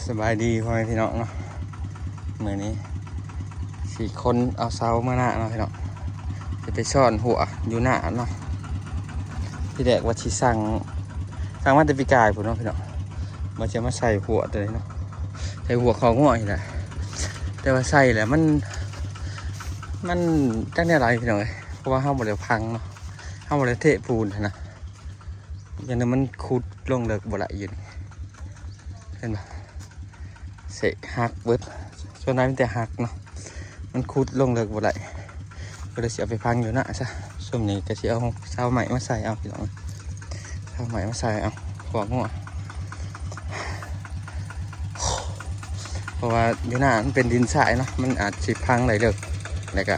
ສະບາຍດີພໍ່ແມ່ພີ່ນ້ອງເນາະ, ມື້ນີ້ຊິຂົນເອົາເສົາເມືອນາເນາະພີ່ນ້ອງ, ຊິໄປຊ້ອນຮົ້ວຢູ່ນາເນາະ. ທີແລກວ່າຊິສັ່ງ ສັ່ງມາແຕ່ປີກາຍພຸ້ນເນາະພີ່ນ້ອງ, ວ່າຈະມາໃສ່ຮົ້ວໂຕນີ້ເນາະ, ໃສ່ຮົ້ວຄອກງົວນີ້ແຫຼະ, ແຕ່ວ່າໃສ່ແລ້ວມັນ ມັນຈັກແນວໃດພີ່ນ້ອງເອີຍ, ເພາະວ່າເຮົາບໍ່ໄດ້ພັງເນາະ, ເຮົາບໍ່ໄດ້ເທປູນຫັ້ນນະ. ຢ່າງນັ້ນມັນຂຸດລົງເລິກບໍ່ໄດ້ຢູ່ນີ້ ເຫັນບໍ່, ເສກຫັກເບິດ, ສ່ວນຫຼາຍມີແຕ່ຫັກເນາະ, ມັນຂຸດລົງເລິກບໍ່ໄດ້ ກໍເລີຍຊິເອົາໄປຝັງຢູ່ນາຊະ. ຊຸມນີ້ກໍຊິເອົາເສົາໄມ້ມາໃສ່ເອົາພີ່ນ້ອງ, ເສົາໄມ້ມາໃສ່ເອົາ ຄອກງົວ. ເພາະວ່າຢູ່ນາມັນເປັນດິນຊາຍເນາະ, ມັນອາດຊິພັງໄດ້ເລິກ, ແລ້ວກະ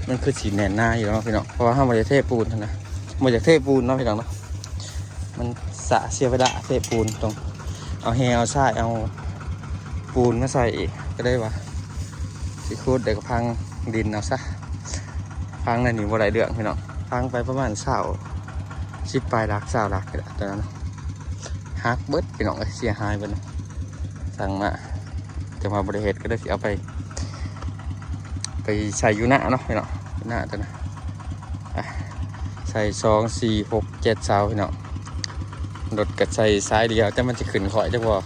ມັນຄືຊິແໜ້ນໜາຢູ່ເນາະພີ່ນ້ອງ, ເພາະວ່າເຮົາບໍ່ໄດ້ເທປູນຫັ້ນນະ, ບໍ່ຢາກເທປູນເນາະພີ່ນ້ອງເນາະ, ມັນສະເສຍເວລາເທປູນ, ຕ້ອງເອົາແຮ່ເອົາຊາຍ ເອົາປູນມາໃສ່ອີກ, ກໍເລີຍວ່າຊິຂຸດແລ້ວກໍຝັງດິນເອົາຊະ. ຝັງແລ້ວນີ້ບໍ່ໄດ້ເລື່ອງພີ່ນ້ອງ, ຝັງໄປປະມານຊາວ ສິບປາຍຫຼັກ ຊາວຫຼັກນີ້ແຫຼະຕອນນັ້ນ. ຫັກເບິດພີ່ນ້ອງເອີຍ, ເສຍຫາຍເບິດນະ, ສັ່ງມາ ແຕ່ວ່າບໍ່ໄດ້ເຮັດ ກໍເລີຍຊິເອົາໄປ ໄປໃສ່ຢູ່ນາເນາະພີ່ນ້ອງ, ຢູ່ນາຕົວນະ. ອ່ະ ໃສ່ສອງ ສີ່ ຫົກ ເຈັດເສົາພີ່ນ້ອງ, ລົດກໍໃສ່ສາຍດຽວ ແຕ່ມັນຊິຂຶ້ນຂ້ອຍຈັກບໍ່,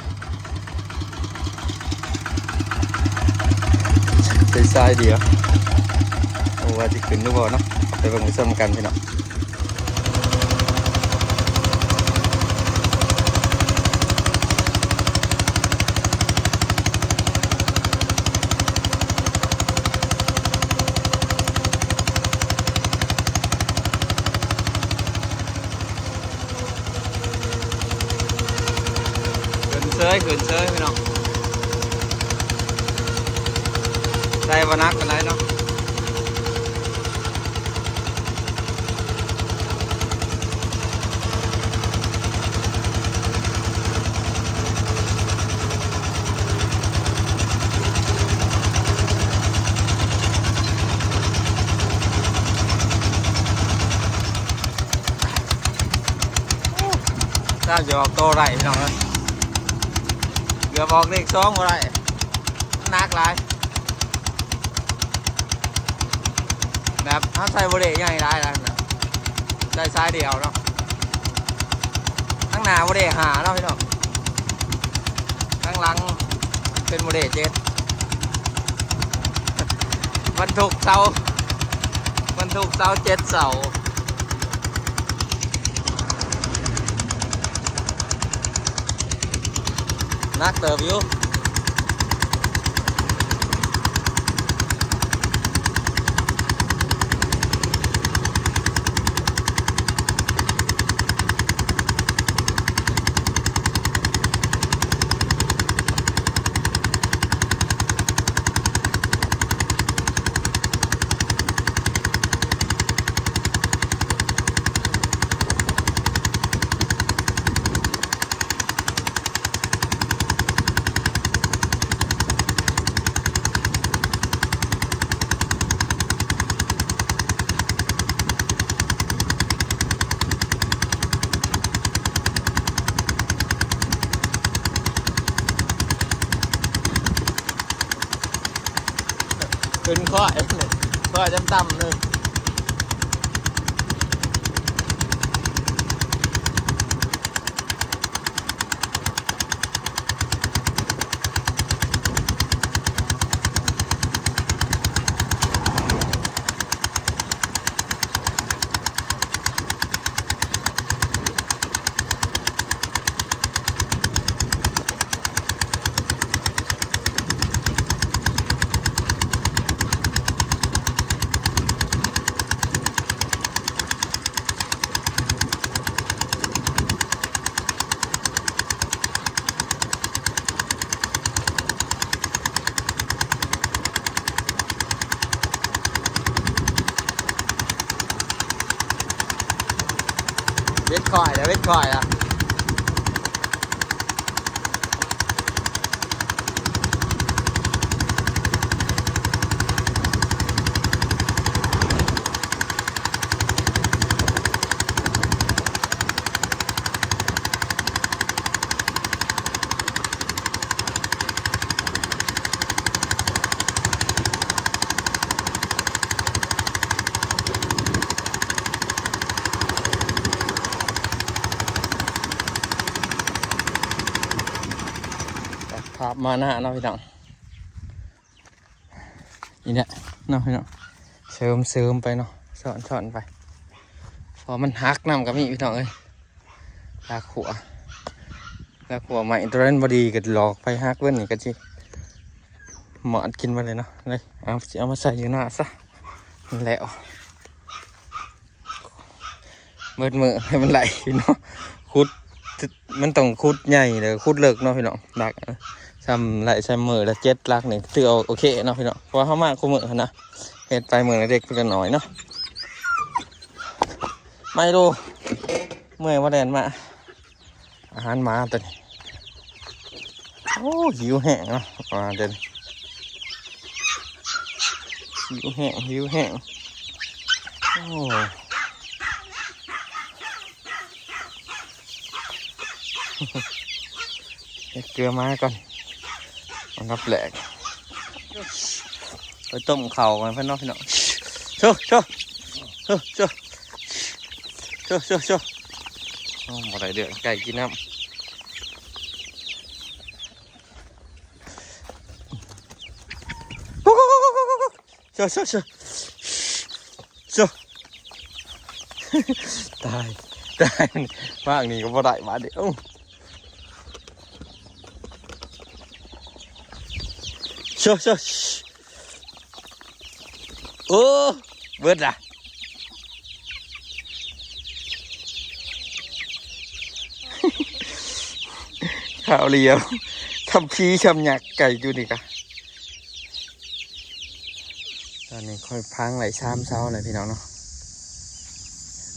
ໃສ່ສາຍດຽວ ບໍ່ວ່າຊິຂຶ້ນຫຼືບໍ່ເນາະ, ໄປເບິ່ງໄປຊົມກັນພີ່ນ້ອງ. ຂຶ້ນເຊີຍ ຂຶ້ນເຊີຍພີ່ນ້ອງ, ໃສ່ບໍ່ໜັກປານໃດເນາະ. ຖ້າຈະອອກໂຕໄດ້ພີ່ນ້ອງເອີຍ, ເກືອບອອກເລກສອງບໍ່ໄດ້, ມັນໜັກຫຼາຍ. ແບບເຮົາໃສ່ບໍ່ເດ້ໃຫຍ່ຫຼາຍແລ້ວນະ, ໃສ່ສາຍດຽວເນາະ, ທາງໜ້າບໍ່ເດ້ຫ້າເນາະພີ່ນ້ອງ, ທາງຫຼັງເປັນບໍ່ເດ້ເຈັດ. ບັນທຸກເສົາ ບັນທຸກເສົາເຈັດເສົາ. ໜັກເຕີບຢູ່. ຂຶ້ນຂ້ອຍ ຂ້ອຍຕ່ຳໆເລີຍ. ເວັດຂ້ອຍລະ ເວັດຂ້ອຍລະ. ໂ ພາບມາໜ້າເນາະພີ່ນ້ອງ ນີ້ແຫຼະເນາະພີ່ນ້ອງ ເສີມໆໄປເນາະ ຊ້ອນໆໄປ ເພາະມັນຫັກນຳກໍມີພີ່ນ້ອງເອີຍ ລາຂົວ ລາຂົວໄມ້ຕົວນັ້ນບໍ່ດີກໍຫຼອກໄປຫັກເບິ່ງ ນີ້ກໍຊິໝອດກິນໄປເລີຍເນາະ ເລີຍເອົາ ຊິເອົາມາໃສ່ຢູ່ໜ້າຊະ ແລ້ວ ເບິດມື້ໃຫ້ມັນໄຫຼເນາະ ຂຸດ ມັນຕ້ອງຂຸດໃຫຍ່ ແລ້ວຂຸດເລິກເນາະພີ່ນ້ອງ ດັກສ່ຳໄຫຼສ່ຳມື້ລະເຈັດຫຼັກນີ້ຖືວ່າໂອເຄເນາະພີ່ນ້ອງ ເພາະວ່າເຮົາມາຄູ່ມື້ຫັ້ນນະ ເຮັດໄປມື້ລະເລັກມື້ລະໜ້ອຍເນາະ ໄມໂລ ເມື່ອຍບໍ່ແລ່ນມາ ອາຫານໝາຕົວນີ້ ໂອ້ ຫິວແຮງເນາະ ມາເດີ ຫິວແຮງ ຫິວແຮງ ໂອ້ ເຮັດເກືອໝາກ່ອນ ອັນດັບແລກ ໄປຕົ້ມເຂົ້າກ່ອນເພິ່ນເນາະພີ່ນ້ອງ ໂຊ ໂຊ ໂຊ ໂຊ ໂຊ ໂຊ ໂຊ ໂອ້ ບໍ່ໄດ້ເລື່ອງ ໄກ່ກິນນ້ຳ ໂຊ ໂຊ ໂຊ ໂຊ ຕາຍ ຕາຍ ມາອັນນີ້ກໍບໍ່ໄດ້ບາດນີ້ ໂອ້ ໂຊ ໂຊ ໂອ້ ເບິດລະ ຄາວລຽວ ຊ່ຳຜີຊ່ຳຍັກ ໄກ່ຢູ່ນີ້ກະ ຕອນນີ້ຂ້ອຍພັງໄດ້ສາມເສົາແລ້ວພີ່ນ້ອງເນາະ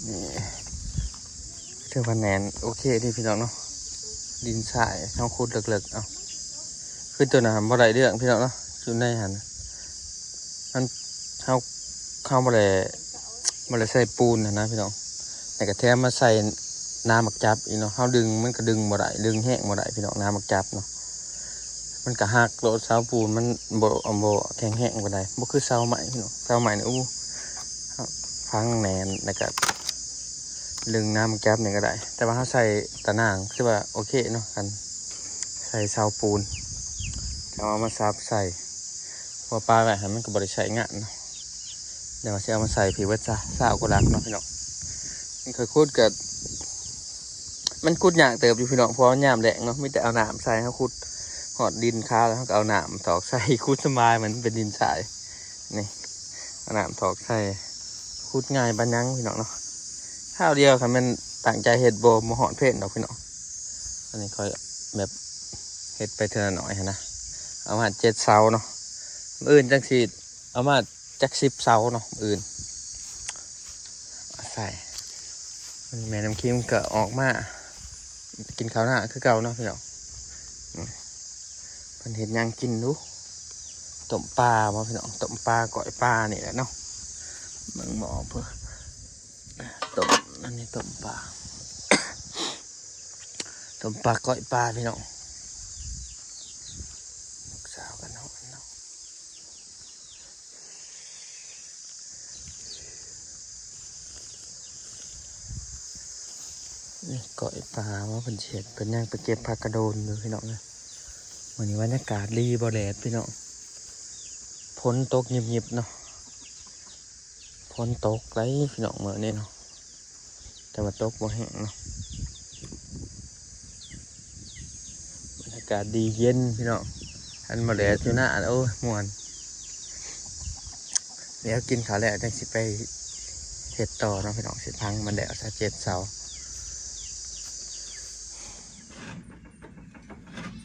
ນີ້ ຖືວ່າແໜ້ນ ໂອເຄເດ້ພີ່ນ້ອງເນາະ ດິນຊາຍເຮົາຂຸດເລິກໆ ເອົາ ຄືຕົວນັ້ນບໍ່ໄດ້ເລື່ອງພີ່ນ້ອງເນາະ ຢູ່ໃນຫັ້ນ ມັນ ເຮົາ ເຮົາບໍ່ໄດ້ ບໍ່ໄດ້ໃສ່ປູນຫັ້ນນະພີ່ນ້ອງ ແລ້ວກໍແຖມມາໃສ່ນ້ຳໝາກຈັບອີກເນາະ ເຮົາດຶງມັນກໍດຶງບໍ່ໄດ້ ດຶງແຮງບໍ່ໄດ້ພີ່ນ້ອງ ນ້ຳໝາກຈັບເນາະ ມັນກໍຫັກໂລດ ເສົາປູນມັນບໍ່ ບໍ່ແຂງແຮງປານໃດ ບໍ່ຄືເສົາໄມ້ພີ່ນ້ອງ ເສົາໄມ້ນີ້ ໂອ້ ຝັງແໜ້ນ ແລ້ວກໍດຶງນ້ຳໝາກຈັບນີ້ກໍໄດ້ ແຕ່ວ່າເຮົາໃສ່ຕາໜ່າງ ຄືວ່າໂອເຄເນາະ ຄັນໃສ່ເສົາປູນ ຈະເອົາມາສັບໃສ່ ເພາະວ່າປາໄວ້ຫັ້ນມັນກໍບໍ່ໄດ້ໃຊ້ງານເນາະ ແຕ່ວ່າຊິເອົາມາໃສ່ພີ້ເບິດຊະ ຊາວກວ່າຫຼັກເນາະພີ່ນ້ອງ ນີ້ຂ້ອຍຂຸດກໍ ມັນຂຸດຍາກເຕີບຢູ່ພີ່ນ້ອງ ເພາະວ່າຍາມແລ້ງເນາະ ມີແຕ່ເອົານ້ຳໃສ່ ເຮົາຂຸດຮອດດິນຄາແລ້ວ ເຮົາກໍເອົານ້ຳຖອກໃສ່ ຂຸດສະບາຍ ມັນເປັນດິນຊາຍ ນີ້ ເອົານ້ຳຖອກໃສ່ ຂຸດງ່າຍປານຫຍັງພີ່ນ້ອງເນາະ ຄາວດຽວ ຄັນແມ່ນຕັ້ງໃຈເຮັດ ບໍ່ ບໍ່ຮອດເພນດອກພີ່ນ້ອງ ອັນນີ້ຂ້ອຍແບບເຮັດໄປເທື່ອລະໜ້ອຍຫັ້ນນະ ເອົາມາເຈັດເສົາເນາະ ມື້ອື່ນຈັ່ງຊິເອົາມາ ຈັກສິບເສົາເນາະ ມື້ອື່ນ ອາໄສ ແມ່ນ້ຳຄິງກໍອອກມາກິນເຂົ້ານາຄືເກົ່າເນາະພີ່ນ້ອງ ອືມ ເພິ່ນເຮັດຫຍັງກິນດູ ຕົ້ມປາບໍພີ່ນ້ອງ ຕົ້ມປາ ກ້ອຍປານີ້ແຫຼະເນາະ ເບິ່ງໝໍ້ເພິ່ນ ຕົ້ມ ອັນນີ້ຕົ້ມປາ ຕົ້ມປາ ກ້ອຍປາ ພີ່ນ້ອງ ລູກສາວກັນເນາະ ນີ້ກ້ອຍປາ ວ່າເພິ່ນຊິເຮັດ ເພິ່ນຍັງໄປເກັບຜັກກະໂດນຢູ່ພີ່ນ້ອງເອີຍ ມື້ນີ້ບັນຍາກາດດີບໍ່ແດດພີ່ນ້ອງ ຝົນຕົກຫຍິບໆເນາະ ຝົນຕົກໄດ໋ພີ່ນ້ອງມື້ນີ້ເນາະ ແຕ່ວ່າຕົກບໍ່ແຮງເນາະ ບັນຍາກາດດີເຢັນພີ່ນ້ອງ ຄັນບໍ່ແດດຢູ່ນາ ໂອ້ຍ ມ່ວນ ດຽວກິນເຂົ້າແລ້ວຈັ່ງຊິໄປເຮັດຕໍ່ເນາະພີ່ນ້ອງ ຊິພັງມັນແລ້ວຊະເຈັດເສົາ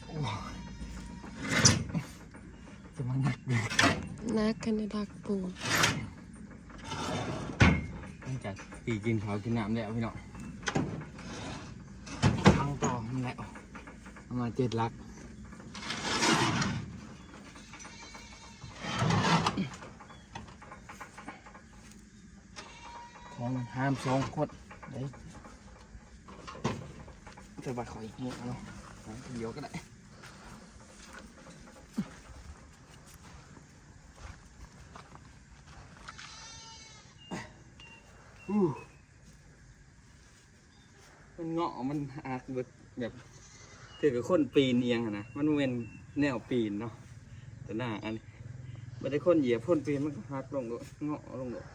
ໂອ້ຍ ຈະມາໜັກເດ້ ໜັກ ຄັນໄດ້ດັກປູນ ຫຼັງຈາກທີ່ກິນເຂົ້າກິນນ້ຳແລ້ວພີ່ນ້ອງ ພັງຕໍ່ມັນແລ້ວ ເອົາມາເຈັດຫຼັກ ຂອງມັນຫາມສອງຄົນເດ້ ແຕ່ວ່າຂ້ອຍເມືອເນາະ ຫາມຄົນດຽວກໍໄດ້ ອູ້ ມັນເງາະ ມັນຫັກເບິດ ແບບ ຄືກັບຄົນປີນອີ່ຫຍັງຫັ້ນນະ ມັນບໍ່ແມ່ນແນວປີນເນາະ ຕະໜ້າອັນນີ້ ບໍ່ໄດ້ຄົນຢຽບຄົນປີນ ມັນກໍຫັກລົງໂລດ ເງາະລົງໂລດ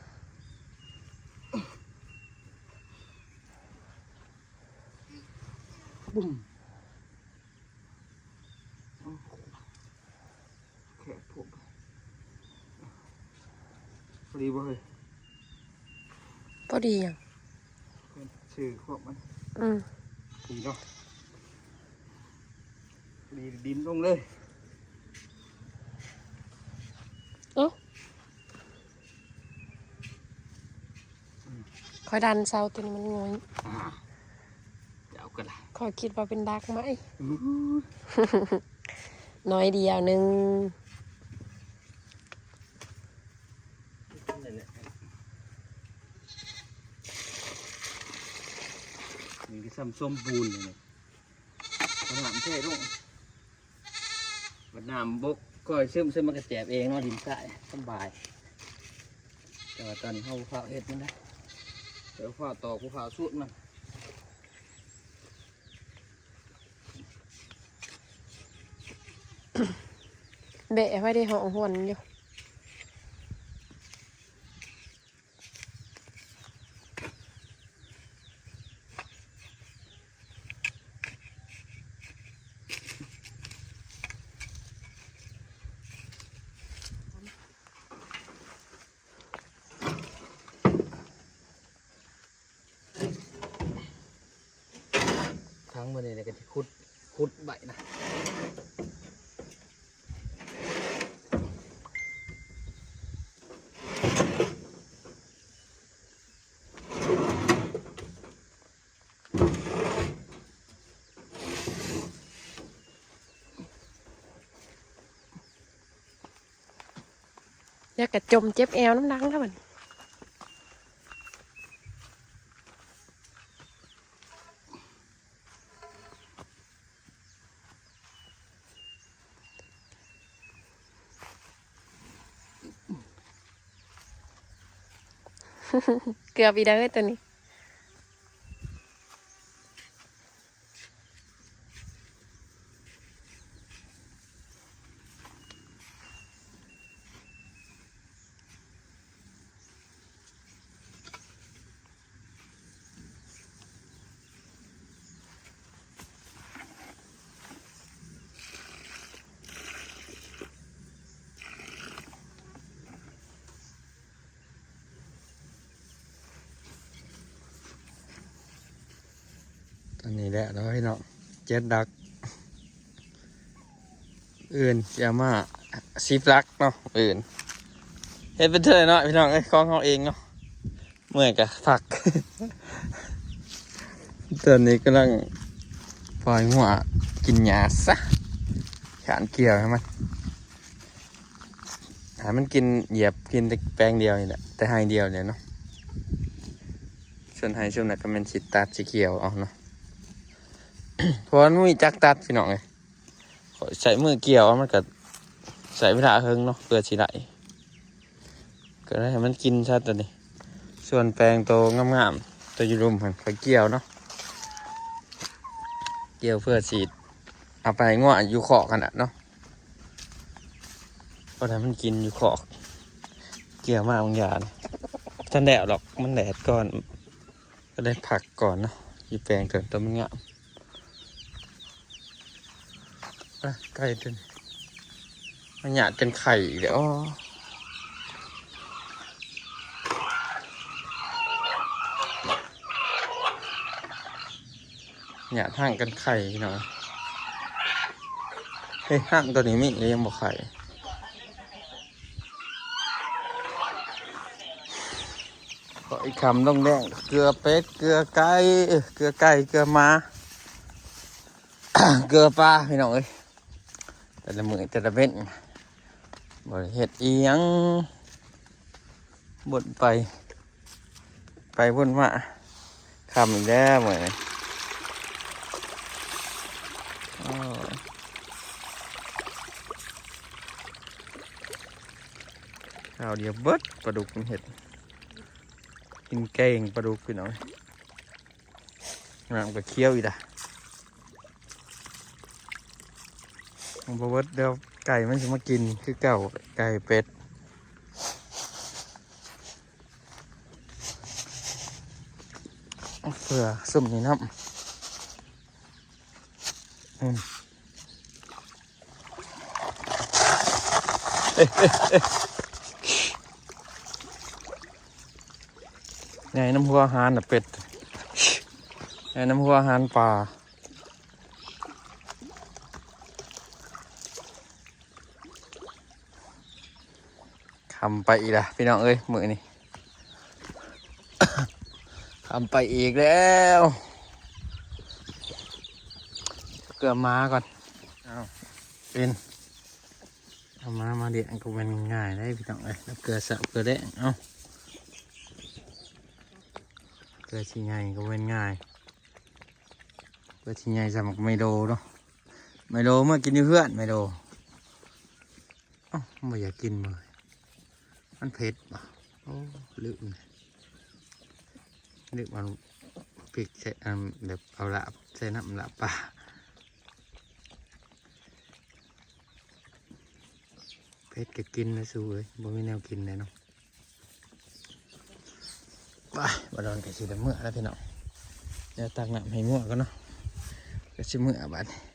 ປຸ້ມ. ແຄບໂພດ ພໍດີບໍ່ເຮີ້ຍ? ພໍດີຫຍັງ? ຊື່ຂວບມັນ ອືມ ດີເນາະ ດີດິນລົງເລີຍ ເອົ້າ. ຂ້ອຍດັນເສົາຕົວນີ້ມັນງອຍ ອ່າ ເຈົ້າກໍໄດ້ ຂ້ອຍຄິດວ່າເປັນດາກໄມ້ ອື ໜ້ອຍດຽວໜຶ່ງ ນີ້ກໍສ່ຳສົມບູນນີ້ ເອົານ້ຳແຊ່ລົງ. ບັດນ້ຳບົກ ຄ່ອຍຊຶມ ຊຶມມັນກໍແຈບເອງເນາະ ດິນຊາຍສະບາຍ ແຕ່ວ່າຕອນນີ້ເຮົາບໍ່ຟ້າວເຮັດມັນນະ ແຕ່ວ່າຟ້າວຕອກ ບໍ່ຟ້າວສູດມັນ ແບະໄວ້ໄດ້ ຮ້ອງຮວນຢູ່. ທັງມື້ນີ້ກໍຊິຂຸດ ຂຸດໄວ້ນະ. ຢາກກະຈົມເຈັບແອວນຳຫຼັງແລ້ວບັດນີ້. ເກືອບອີກແລ້ວເອີຍໂຕນີ້. ອັນນີ້ແຫຼະເນາະພີ່ນ້ອງ ເຈັດຫຼັກ ອື່ນຊິເອົາມາສິບຫຼັກເນາະ ອື່ນເຮັດເປັນເທື່ອເນາະພີ່ນ້ອງເອີຍ ຂອງເຮົາເອງເນາະ ເມື່ອຍກະພັກ. ຕອນນີ້ກຳລັງປ່ອຍງົວກິນຫຍ້າຊະ ຂ້ານກ່ຽວໃຫ້ມັນ ໃຫ້ມັນກິນ ຢຽບກິນແຕ່ແປງດຽວນີ້ແຫຼະ ແຕ່ໄຮ່ດຽວນີ້ເນາະ ສ່ວນໄຮ່ສ່ວນນັ້ນກໍແມ່ນຊິຕັດຊິກ່ຽວເອົາເນາະ ເພາະວ່າມັນມີຈັກຕັດພີ່ນ້ອງເອີຍ ຂ້ອຍໃຊ້ມືກ່ຽວ ມັນກໍໃຊ້ເວລາເຫິງເນາະ ເພື່ອຊິໄດ້ ກໍໄດ້ໃຫ້ມັນກິນຊະຕອນນີ້ ສ່ວນແປງໂຕງາມໆ ໂຕຢູ່ລຸ່ມຫັ້ນ ຂ້ອຍກ່ຽວເນາະ ກ່ຽວເພື່ອຊິເອົາໄປໃຫ້ງົວຢູ່ຄອກຫັ້ນນະເນາະ ບໍ່ໄດ້ມັນກິນຢູ່ຄອກ ກ່ຽວມາບາງຢ່າງ ບໍ່ທັນແລ້ວດອກ ມັນແດດກ່ອນ ກໍໄດ້ພັກກ່ອນເນາະ ຢູ່ແປງເຖິງຕົ້ນມັນງາມ ອ່ະ ໄກ່ຕົວນີ້ ມັນຫຍາດກັນໄຂ່ອີກແລ້ວ ອໍ ຫຍາດຮ້າງກັນໄຂ່ພີ່ນ້ອງ ເຮີ້ຍ ຮ້າງຕົວນີ້ມີ ຍັງບໍ່ໄຂ່ ເກາະອີກຄຳ ດົງແດງ ເກືອເປັດ ເກືອໄກ່ ເກືອໄກ່ ເກືອໝາ ເກືອປາ ພີ່ນ້ອງເອີຍ ແຕ່ລະມື້ແຕ່ລະເວັນ ບໍ່ໄດ້ເຮັດອີ່ຫຍັງ ວົນໄປ ໄປວົນມາ ຄ່ຳອີກແລ້ວມື້ນີ້ ໂອ້ຍ ຄາວດຽວເບິດ ປາດຸກມັນເຮັດ ກິນແກງປາດຸກພີ່ນ້ອງ ນ້ຳກໍຂຽວອີກລະ. ບໍ່ເບິດ ດຽວໄກ່ມັນຊິມາກິນຄືເກົ່າ ໄກ່ເປັດ ເພື່ອຊຸມນີ້ນຳ. ອືມ ໃຫຍ່ນຳຫົວອາຫານນະເປັດ ໃຫຍ່ນຳຫົວອາຫານປາ. ຄ່ຳໄປອີກລະພີ່ນ້ອງເອີຍ ມື້ນີ້ຄ່ຳໄປອີກແລ້ວ. ເກືອມາກ່ອນ ເອົາເປັນ ເອົາມາ ມາລ້ຽງກໍແມ່ນງ່າຍເດ້ພີ່ນ້ອງເອີຍ ເກືອສະເກືອແດງ ເອົາ ເກືອຊິໃຫຍ່ກໍແມ່ນງ່າຍ ເກືອຊິໃຫຍ່ສ່ຳບັກໄມໂລເນາະ ໄມໂລເມືອກິນຢູ່ເຮືອນ ໄມໂລ. ເອົ້າ ບໍ່ຢາກກິນເວີຍ ມັນເຜັດບໍ? ໂອ້ ລືມ ລືມເອົາພິກໃສ່ ອັນ ແບບເອົາລາບໃສ່ນ້ຳລາບປາ ເຜັດກໍກິນນະສູເອີຍ ບໍ່ມີແນວກິນແລ້ວເນາະ. ໄປ ບາດອນກໍຊິໄດ້ເມືອແລ້ວພີ່ນ້ອງ ດຽວຕັກນ້ຳໃຫ້ງົວກ່ອນເນາະ ກໍຊິເມືອບາດນີ້.